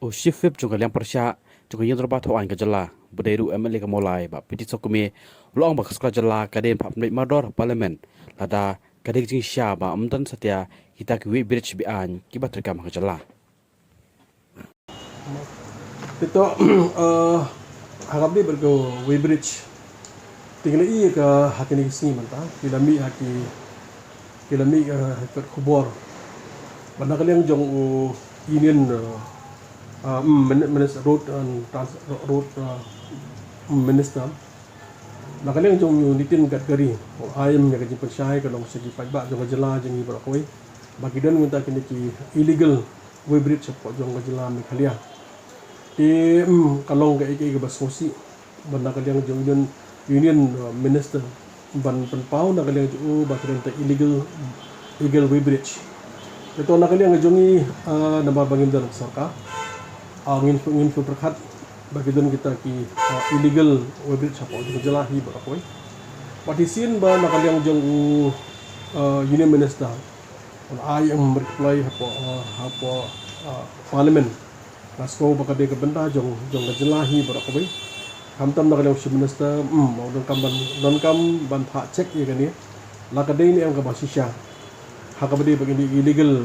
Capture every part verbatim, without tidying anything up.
U Chief Whip jong ka liang pyrshah jong ka Ïing Dorbar Thaw Aiñ ka jylla, ba dei ruh M L A ka Mawlai, Bah P T Sokhkmie, u la ong ba ka sorkar jylla ka dei ban phah pynbeit mardor ha Parliament lada ka dei ka jingshisha ba ym don satia kita ki weighbridge be-aiñ kiba treikam ha ka jylla. Te to, eh, ha kaba ïadei bad ka weighbridge, te ngi la ïohi ka ha kine ki sngi mynta ki la mih ha ki, ki la mih, eh, ha ki kot khubor ba na ka liang jong u Union, eh, ah, mm, Min-, Minister Road and Trans-, Road, ah, mm, Minister, na ka liang jong u Nitin Gadkari, u ai ïa ka jingpynshai ka long sha ki paidbah jong ka jylla jong ngi baroh kawei ba ki don mynta kine ki illegal weighbridge hapoh jong ka jylla Meghalaya. Te, mm, ka long kaei kaei kaba sngewsih ba na ka liang jong Union, Union, uh, Minister ban pynpaw na ka liang jong u ba ki don ta illegal, illegal weighbridge. Te to na ka liang jong ngi, uh, namar ba ngim don sorkar, uh, ngin, ngin pyrkhat ba ki don kita ki, uh, illegal weighbridge hapoh jong ka jylla hi baroh kawei. Bad shisien ba na ka liang jong u, uh, Union Minister un ai ïa ka reply hapoh, uh, hapoh, uh, Parliament. Nga sngew ba ka dei ka bynta jong, jong ka jylla hi baroh kawei. Khamtam na ka liang u Chief Minister, mm, u donkam ban, donkam ban phah check ïa kane la ka dei ne em kaba shisha ha kaba dei ba kine illegal,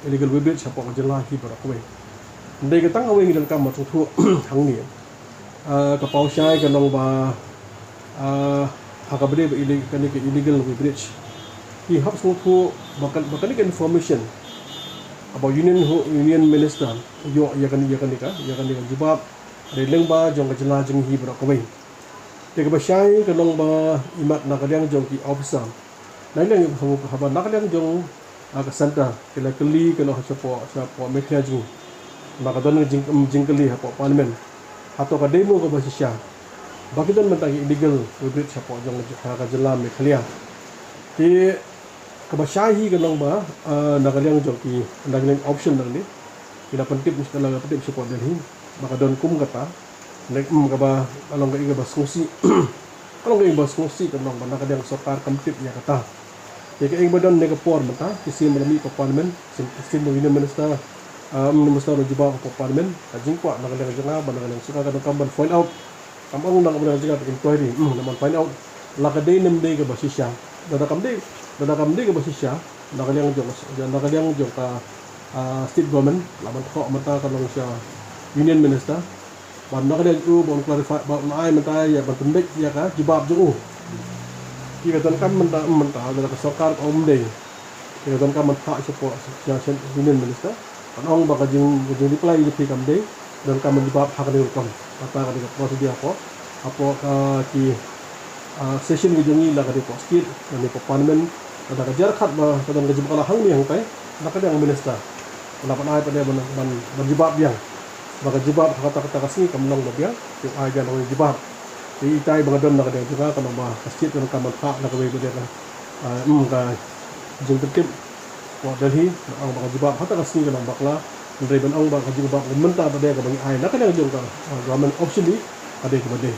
illegal weighbridge hapoh ka jylla hi baroh kawei. Ym dei ka tang kawei ngi donkam ban sngewthuh hangne. Ah, ka paw shai ka long ba, ah, ha kaba dei ba ille-, kane ka illegal weighbridge, ngi hap sngewthuh ba kan, ba kane ka information ba Union, Union Minister u ïoh ïa kane, ïa kane ka, ïa kane ka jubab dei lyngba jong ka jylla jong ngi hi baroh kawei. Te kaba shai ka long ba imat na ka liang jong ki officer, na liang haba, haba na ka liang jong, ah, ka centre ki la kylli ka long ha shapoh, shapoh Meghalaya jong ngi, ba ka don ka jing, mm, jingkylli hapoh Parliament, hato ka dei mo kaba shisha ba ki don mynta ki illegal weighbridge hapoh jong, ha ka jylla Meghalaya. Te kaba shai hi ka long ba, ah, na ka liang jong ki, na ka liang option na ka liang, ki la pyntip, ki la pyntip shapoh Delhi ba ka don kum kata. Lek, mm, kaba, ka long kaei kaba sngewsih, ka long kaei kaba sngewsih ka long ba na ka liang sorkar kam tip ïa kata. Te kaei kaba don ne ka por mynta, shisien ba la mih hapoh Parliament, shisien, shisien ba Union Minister, ah, Minister u la jubab hapoh Parliament, ka jingkwah na ka liang jong nga ba na ka liang sorkar ka donkam ban find out. Kam ong na ka liang jong nga ba inquiry, mm, na ban find out la ka dei ne ym dei kaba shisha. Lada kam dei, lada kam dei kaba shisha, na ka liang jong, na ka liang jong ka, ah, state government la ban thoh mynta ka long sha Union Minister. Ban na ka liang u ban clarify, ban ai mynta ïa, ban pynbeit ïa ka jubab jong u. Ki ka donkam mynta, mynta lada ka sorkar ka ong ym dei, ki ka donkam ban phah shapoh, sha, sha Union Minister ban ong ba ka jing, ka jing reply jong phi kam dei, donkam ban jubab ha kane ka rukom. Kata ka dei ka procedure hapoh, hapoh ka ki, ah, session ki jong ngi, la ka dei hapoh state, la ka dei hapoh Parliament. Lada ka jia khat ba ka don ka jubab ka la hangne hangtai, na ka liang Minister la ban ai pat de ban, ban, ban jubab biang. Ba ka jubab ha kata, kata ka sngi kam long ba biang, te ai biang ka jubab. Te itai ba nga don na ka liang jong nga ka long ba ka state ka donkam ban phah na kawei pat de ka, ah, mm, ka jingpyntip hapoh Delhi, ban ong ba ka jubab ha kata ka sngi ka long bakla. Hynrei ban ong ba ka jubab mynta pat de kaba ngi ai na ka liang jong ka, ah, government officially, ka dei kaba dei.